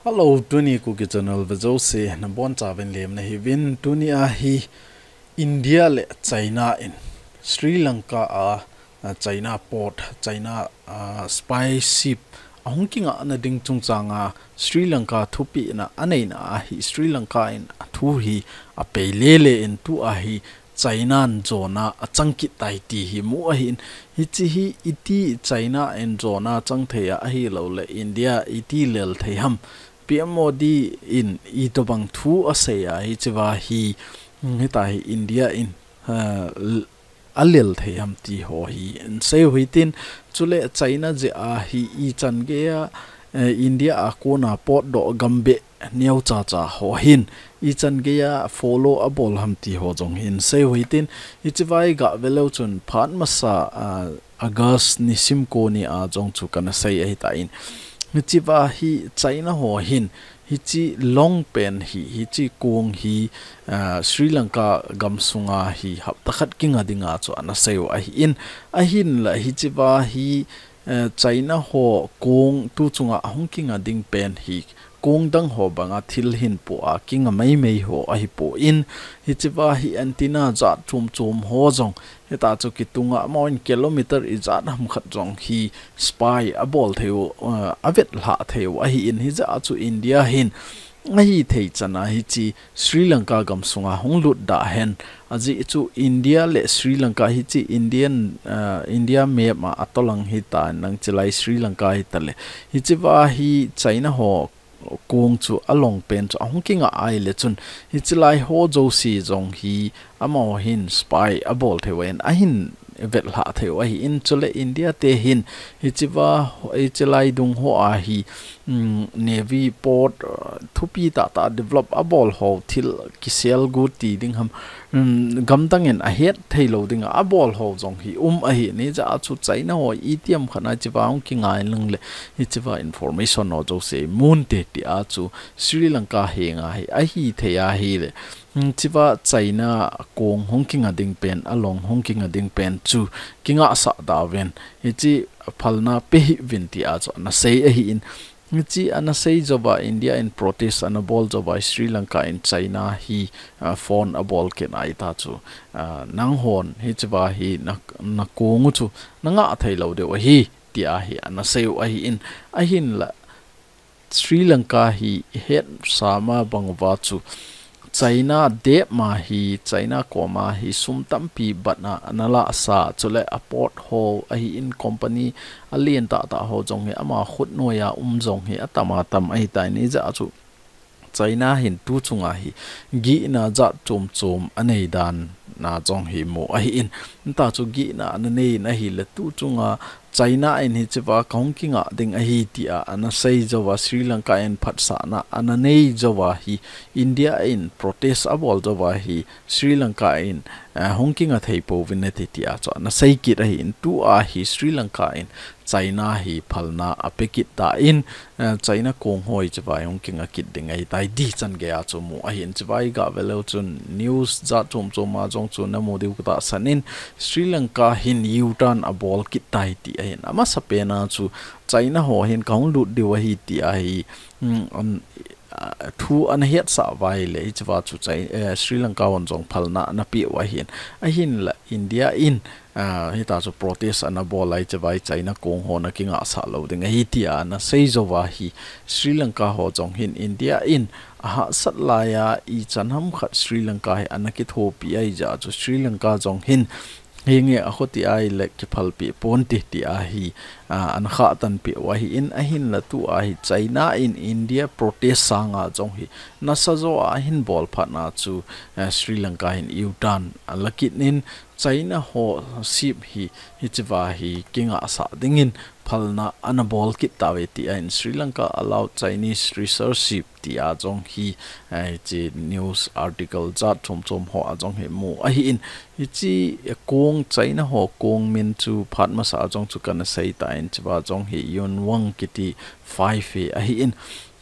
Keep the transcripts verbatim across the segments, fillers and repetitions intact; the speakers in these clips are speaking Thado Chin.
Hello, tuni Kuki Channel vejouse nabonchauvin lemna hiuvin. Tuni ahi India le China in Sri Lanka a, a China port, China a spy ship ahung kingahna ding chungchanga Sri Lanka thupehna aneina ahi. Sri Lanka in athu hi apei lele in tu ahi China in jona achang kit tai ti hi mu ahin. Hiche hi iti China in jona achang thei a ahilouleh India iti lel thei ham. P M Modi in itobang thu asei a hichea hi, hmm, hitahi India in, ah, l-, alel thei ham ti ho hi insei u hitin, chule China jeh a hi ichan geiya, eh, India a kona potdoh gambeh neocha cha ho hin ichan geiya follow abol ham ti ho jong hi insei u hitin, hichea hi gah ve leu chun phat masa, ah, August nisim ko ni a jong chu kana sei ahitan. Hichea hi China ho hin hiche long pen hi, hiche kong hi, ah, Sri Lanka gamsunga hi hapta khat kinga dinga chu ana sei u ahin, ahinla hichea hi, eh, China ho kong tu chunga ahung kinga ding pen hi kong dang ho banga thil hinpo a kinga maimai ho ahipon, hichea hi antenna jat chom chom ho jong, hita chu kitunga amahon kilometer ijat ham khat jong hi spy abol thei u, eh, avetlhah thei u ahin, hijeh a chu India hin ahithei chana hiche Sri Lanka gamsunga hung lut da hen, ajeh chu India le Sri Lanka hiche Indian, eh, India map a atolang hita nang, chulai Sri Lanka hitale, hichea hi China ho kong chu along pen chu ahung kinga ahile chun, hichelai ho jouse jong hi amaho hin spy abol thei u ahin, ahin vetlhah thei u ahin, chule India te hin hichea, hichelai dung ho a hi, um, navy port, uh, thupi tahtah develop abol ho thil kisel gu ti ding ham, um, gamdang in ahet thei lou dinga abol ho jong hi um ahin, hijeh a chu China ho itiham khat a hichea hung kinga in lang le, hichea information ho jouse mun te ti a chu Sri Lanka henga hi ahithei ahile, um, hichea China kong hung kinga ding pen, along hung kinga ding pen chu kingahsah da uvin, hiche phalna pe hih uvin ti a chu ana sei ahin, hiche ana sei jouva India in protest ana bol jouva Sri Lanka in China hi, ah, phone abol kit a hita chu, ah, nanghon hichea hi na, na kong u chu nangah thei lou diu ahi, ti a hi ana sei u ahin, ahinla Sri Lanka hi ihet sa ma bang uva chu China dep ma hi, China koma hi sum tampi batna ana lahsa, chule a port ho ahin, company alen tahtah ho jong hi ama khut noiya um jong hi atam atam ahitan, hijeh a chu China hin tu chunga hi gihna jat chom chom anei dan na jong hi mu ahin, hita chu gihna ana nei in ahile tu chunga China in hichea kahung kinga ding ahi ti a ana sei jouva Sri Lanka in phatsahna ana nei jouva hi, India in protest abol jouva hi Sri Lanka in, eh, hung kinga thei pouvin ati ti a chu ana sei kit ahin, tu a hi Sri Lanka in China hi phalna ape kit tan, eh, China kong ho hichea hi hung kinga kit ding ahitai ti chan geiya chu mu ahin, hichea hi gah ve leu chun news jat chom chom a jong chu namu diu katahsan in, Sri Lanka hin U-turn abol kit tai ti ahin, amasapen a chu China ho hin kahung lut diu ahi ti a hi, um, um, ah, thu ana hetsah uva ahile, hichea chu Chai-, eh, Sri Lanka hon jong phalna ana pe u ahin, ahinla India in, ah, hita chu protest ana bol a hichea hi China kong ho na kingahsah lou ding ahi ti a ana sei jouva hi Sri Lanka ho jong hin India in ahahsat laiya ichan ham khat Sri Lanka hi ana kithopi ahijeh a chu Sri Lanka jong hin henge, akhoti ahile kiphalpeh ponte ti a hi, ah, ana khahtan peh u ahin, ahinla tu a hi China in India protest sanga jong hi nasa jo a ahin bol phat na chu, eh, Sri Lanka hin U-turn ala kit in China ho ship hi hichea hi kingahsah dingin phalna ana bol kit tauve ti a in Sri Lanka allowed Chinese research ship ti a jong hi, eh, hiche news article jat chom chom ho a jong hi mu ahin, hiche kong China ho kong min chu phat masa a jong chu kana sei tan, hichea jong hi Yunwang kiti five hi ahin,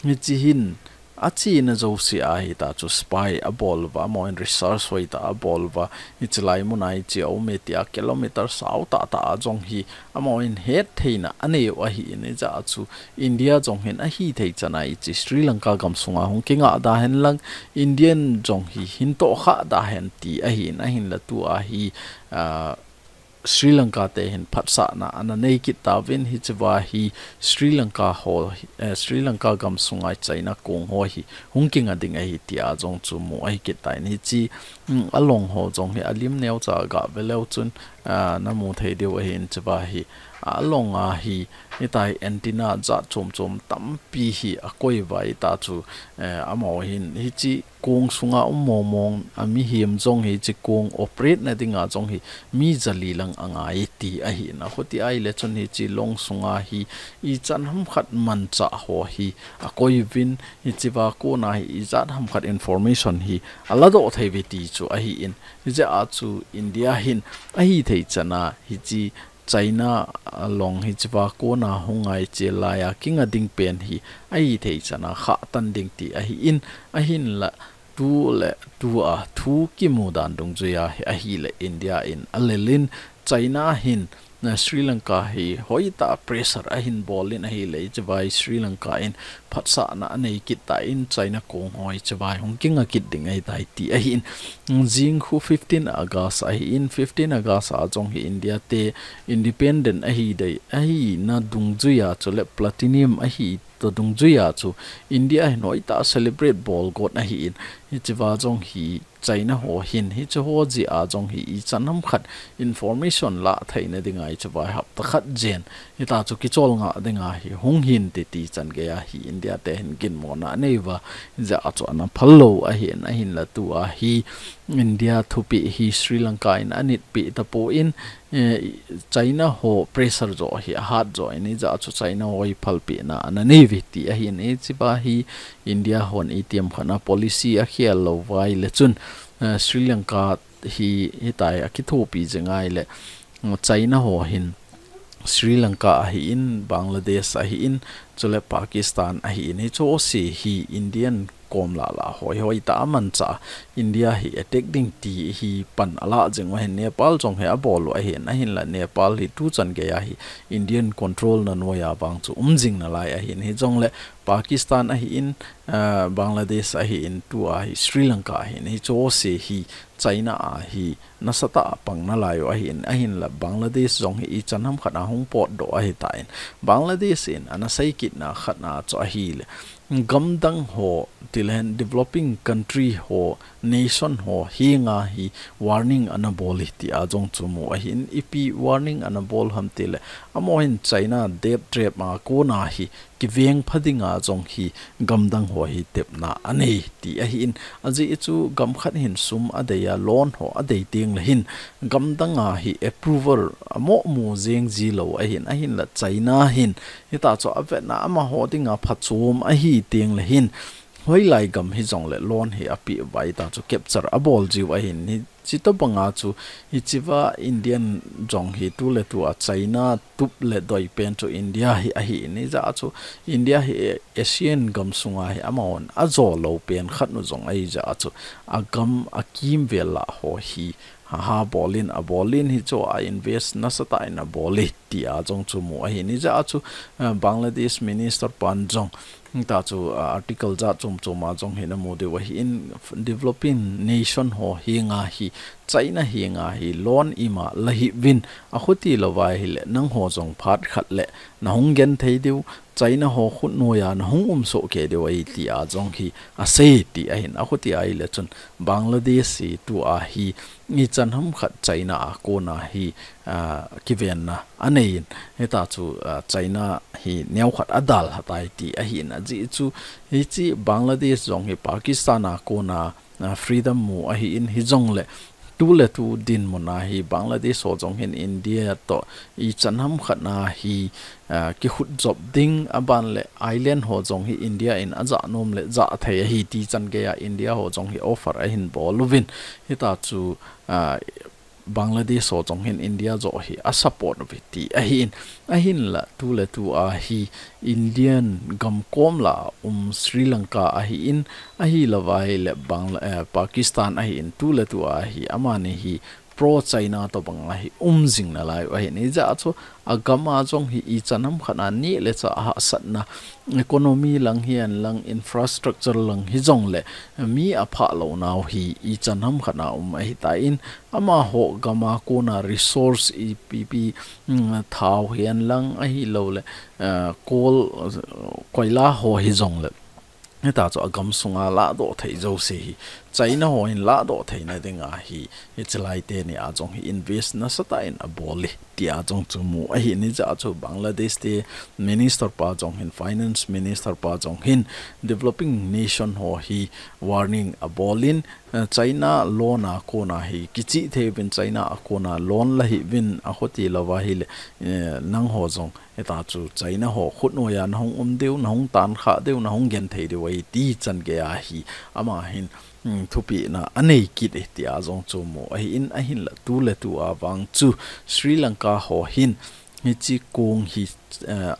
hiche hin Achena jouse a hita chu spy abol uva, amahon research hoitah abol uva, hiche lai muna hiche aume tia kilometer sao tahtah a jong hi amahon hettheina anei u ahin, hijeh a chu India jong hin ahithei chana hiche Sri Lanka gamsunga hung kingah da hen lang, Indian jong hi hin tohkhah da hen ti ahin, ahinla tua hi, ah, Sri Lanka te hin phatsahna ana nei kit tauvin, hichea hi Sri Lanka ho, eh, Sri Lanka gamsunga China kong ho hi hung kinga ding ahi tia jong chu mu ahi kit tan. Hiche, mm, along ho jong hi alim neocha gave leu chun, ah, namu thei diu ahin, hichea hi along a hi, hitia hi antenna jat chom chom tampi hi akoi uva, hita chu, eh, amaho hin hiche kong sunga um mong mong a mihem jong hiche kong operate na dinga jong hi mi jali lang angai ti ahin, achuti ahile chun hiche long sunga hi ichan hamkhat manchah ho hi akoi uvin, hichea kona hi ijat hamkhat information hi aladoh thei uve ti chu ahin, hijeh a chu India hin ahithei chana hiche China along hichea kona hung ngai chel laiya kinga ding pen hi ahithei chana khah tan ding ti ahin, ahinla tu le tua thu kimu dan dungjuiya hi ahile India in alel in, China hin, na Sri Lanka hi hoitah pressure ahin bol in ahile, hichea hi Sri Lanka in phatsahna anei kit tan, China kong ho hichea hi hung kinga kit ding ahitai ti ahin. Jing khu fifteen August ahin, fifteen August a jong hi India te independent ahi dei, ahina dungjuiya chule platinum ahi toh dungjuiya chu India hin hoitah celebrate bol got ahin, hichea jong hi China ho hin, hiche ho jeh a jong hi ichan hamkhat information lah theina dinga hichea hi hapta khat jen hita chu kicholngah dinga hi hung hinte ti chan geiya hi India te hin ginmona anei uva, hijeh a chu ana phal lou ahin, ahinla tua hi India thupeh hi Sri Lanka in anit peh tapon, eh, China ho pressure jo hi ahat jo in, hijeh a chu China ho hi phalpehna ana nei uve ti ahin, hichea hi India hon itiham khat a policy akhel lou uva ahile chun, eh, Sri Lanka hi, hitia hi akithopi jing ahile, mm, China ho hin Sri Lanka ahin, Bangladesh ahin, chule Pakistan ahin, hiche ho jouse hi Indian kom lah lah hoi hoi tah a manchah India hi attack ding ti hi pan alah jing u ahin, Nepal jong hi abol u ahin, ahinla Nepal hi tuchan geiya hi Indian control na noiya vang chu um jing nalai ahin, hijongle Pakistan ahin, ah, Bangladesh ahin, tua hi Sri Lanka ahin, hiche ho jouse hi China a hi nasatah a pang nalai u ahin, ahinla Bangladesh jong hi ichan hamkhat a hung potdoh ahitan, Bangladesh in ana seikitna khat na chu ahile, gamdang ho, tilehen developing country ho, nation ho henga hi warning ana bol e tia jong chu mu ahin, ipi warning ana bol ham tile, amaho hin China debt trap a kona hi kiveng pha dinga jong hi gamdang ho hi tepna anei ti ahin, ajeh chu gam khat hin sum adei a, loan ho adei tengle hin gamdang a hi approval amo mu jeng ji lou ahin, ahinla China hin hita chu avetna amaho dinga phachom ahi tengle hin hoilai gam hijongle loan hi apeh uva, hita chu capture abol jiu ahin, hi Chutobanga chu, hichea Indian jong hi tuletua China tup le doi pen chu India hi ahin, hijeh a chu India hi ASEAN gam sunga hi amahon ajo lou pen khat nu jong ahijeh a chu, agam akimvel lah ho hi ha ha bol in, abol in, hiche a invest nasatah in abol e tia jong chu mu ahin, hijeh a chu, eh, Bangladesh minister pan jong Hita chu, ah, article jat chom chom a jong hi namu diu ahin, developing nation ho henga hi, China henga hi loan ima la hih uvin, akhuti louva ahile nangho jong phat khat le nahung genthei diu, China ho khut noiya nahung um soh kei diu ahi tia jong hi asei ti ahin, akhuti ahile chun Bangladesh hi tua hi ichan ham khat China a kona hi, ah, kivenna anei in, hita chu, ah, China hi neokhat adalha tai ti ahin, ajeh chu hiche Bangladesh jong hi Pakistan a kona, ah, freedom mu ahin, hijongle tuletu dinmun a hi Bangladesh ho jong hin India toh ichan ham khat na hi, ah, kikhut jop ding, aban le island ho jong hi India in ajah nom le jah thei ahi ti chan geiya India ho jong hi offer ahin bol uvin, hita chu, ah, Bangladesh ho jong hin India joh hi a support uve ti ahin, ahinla tuletu a hi Indian gamkom lah a um Sri Lanka ahin, ahilouva ahile Bangla-, eh, Pakistan ahin, tuletu a hi amani hi pro China tobang a hi um jing nalai u ahin, hijeh a chu agam a jong hi ichan hamkhat a neh le chah hahsatna, economy lang hihen lang, infrastructure lang hijongle mi aphah lounau hi ichan hamkhat a um ahitan, amaho gam a kona resource ipi ipi, mm, thao hihen lang ahilouleh, eh, coal, eh, koila ho hijongle, hita chu agam sunga lahdoh thei jouse hi China ho hin lahdoh theina dinga hi, hiche lai teni a jong hi invest nasatah in abol e ti a jong chu mu ahin, hijeh a chu Bangladesh te minister pa jong hin, finance minister pa jong hin developing nation ho hi warning abol in, eh, China loan a kona hi kichih thei uvin, China a kona loan la hih uvin, akhuti louva ahile, eh, nangho jong hita chu China ho khutnoiya nahung um diu, nahung tankhah diu, nahung genthei diu ahi ti chan geiya hi ama hin, mm, thupehna anei kit e ti a jong chu mu ahin, ahinla tuletu a vang chu Sri Lanka ho hin hiche kong hi, eh,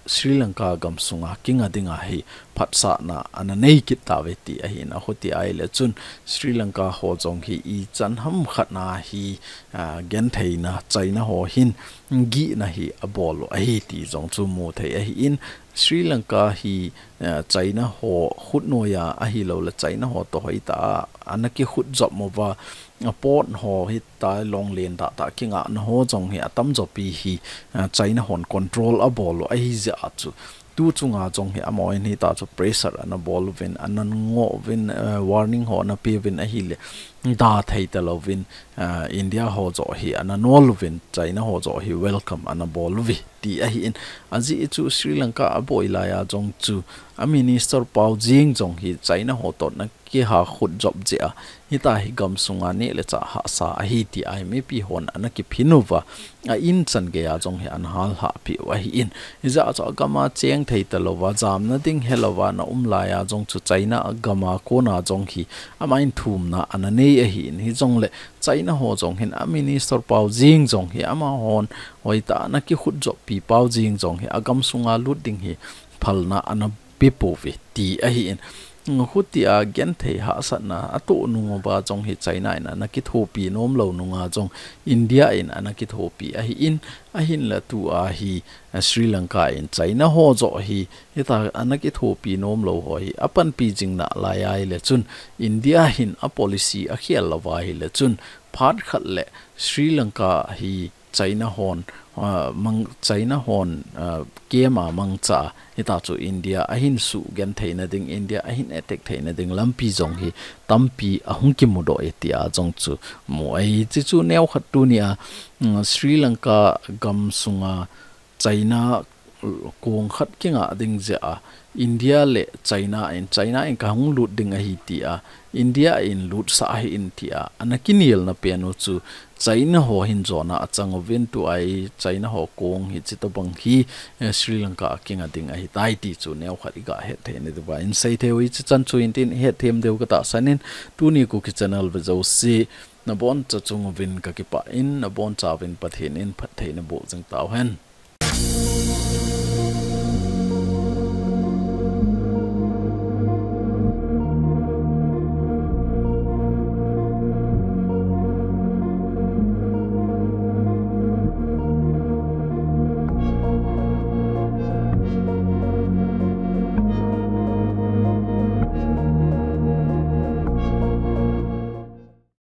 Sri Lanka gam sunga kinga dinga hi phatsahna ana nei kit tauve ti ahin, akhuti ahile chun Sri Lanka ho jong hi ichan hamkhat a hi, ah, gentheina China ho hin gihna hi abol u ahi ti jong chu mu thei ahin, Sri Lanka hi, ah, China ho khutnoiya ahilouleh China ho toh hoitah a ana kikhutjop uva, a port ho hitia longlen tahtah kingahna ho jong hi atamjo pi hi, ah, China hon control abol u ahijeh a chu tu chunga jong hi amahon hita chu pressure ana bol uvin, ana ngoh uvin, eh, warning ho ana pe uvin ahile, da thei talouvin, eh, India ho joh hi ana nol uvin, China ho joh hi welcome ana bol uve ti ahin, ajeh chu Sri Lanka aboi laiya jong chu a minister pau jeng jong hi China ho toh ana kikhutjop jeh a, hita hi gam sunga neh le chah hahsa ahi tia hi mipi hon ana kiphin uva, a in chan geiya jong hi ana hallhah peh u ahin, hijeh a chu agam a cheng thei talouva, jamna ding helouva ana um laiya jong chu China gam a kona jong hi ama in thumna ana nei ahin, hijongle China ho jong hin a minister pau jeng jong hi amahon hoitah a ana kikhutjop pi pau jeng jong hi agam sunga lut ding hi phalna ana pe pouve ti ahin. Khutia genthei hahsatna atoh nung uva jong hi China in ana kithopi nom lou nunga jong India in ana kithopi ahin, ahinla tua hi, eh, Sri Lanka in China ho joh hi hita ana kithopi nom lou ho hi apanpi jing nalai ahile chun India hin a policy akhel louva ahile chun phat khat le Sri Lanka hi China hon, ah, mang, China hon, ah, keima mangcha a, hita chu India ahin sugenthei na ding, India ahin attack thei na ding lampi jong hi tampi ahung kimudoh e tia jong chu mu ahi. Hichu neokhat tunia, mm, Sri Lanka gam sunga China kong khat kingah ding jeh a, India le China in, China in kahung lut ding ahi tia, India in lutsah hih in tia ana kinelna pen u chu China ho hin jona achang uvin tua hi China ho kong hi hitobang hi, eh, Sri Lanka a kinga ding ahitai ti chu neokhat iga hetthei na diuva insei thei u hichi chan chu intin ihetthem diu katahsan in, tuni Kuki channel ve jouse naboncha chung uvin kakipah in, nabonchauvin Pathen in phattheina boh jing tauhen.